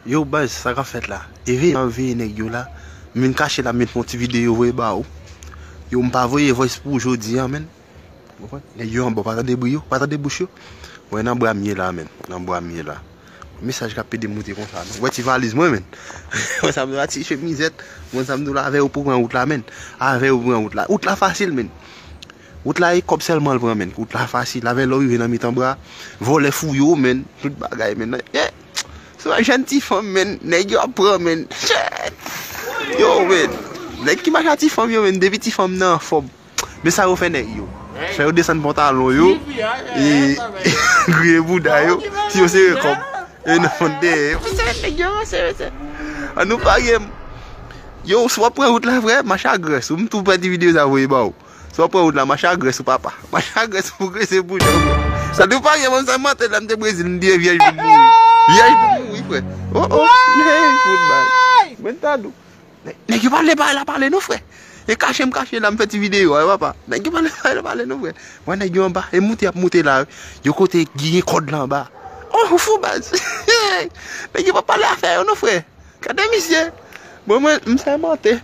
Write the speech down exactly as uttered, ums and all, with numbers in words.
Yo, baz, sa k ap fèt la? E veye m ap veye nèg yo la. M vin kache la, m vin fè yon ti videyo voye ba ou. Yo, m pa voye voice pou ou jodi a, menn. Ou konprann? Nèg yo anba, w pa tande bri yo, w pa tande bouch yo. Wè, nan bra m ye la, menn. Nan bra m ye la. Mesaj k ap pede moute konsa, non. Wè ti valiz mwen, menn. Wè sa m di w la, ti chemizèt. Wè sa m di w la, avè yo pou pran wout la, menn. Avè yo pou pran wout la. Wout la fasil, menn. Wout la e kòb sèlman l pran, menn. Wout la fasil. Avè lè w rive nan mitan bra, vòlè fouye w, menn. Tout bagay, menn. Eh! Se yon jèn ti fanm, menn. Nèg yo ap pran, menn. Shit! Yo, menn. Nèg ki mache a ti fanm yo, menn. Depi ti fanm nan anfòm. Men sa yo fè nèg yo. Fè yo desann pantalon yo. E griye bouda yo. Si yo sere kòb. E nan fon dèyè yo. Mesye, nèg yo, mesye, mesye. An nou parye m. Yo, si w ap pran wout la, frè, mache agrès ou. M tou pèdi videyo sa voye ba ou. Si w ap pran wout la, mache agrès ou, papa. Mache agrès ou pou grese bouda ou, frè. Sa tou parye m, sa mantè la, m te Brezil, m te vyèj pou m mouri. Vyèj pou m mouri, frè. Oh, oh. Hey, fout bal. Mwen ta dou. Nè-, nèg yo pale, pale, pale non, frè. E kache m kache la, m fè ti videyo a, papa. Nèg yo pale, pale, pale non, frè. Wè nèg yo anba, e moute y ap moute la. Yo kote genyen kòd la anba. Oh, ou fou, baz. Nèg yo pa pale afè yo non, frè. Gade misye. Bon, mwen, m sèmante.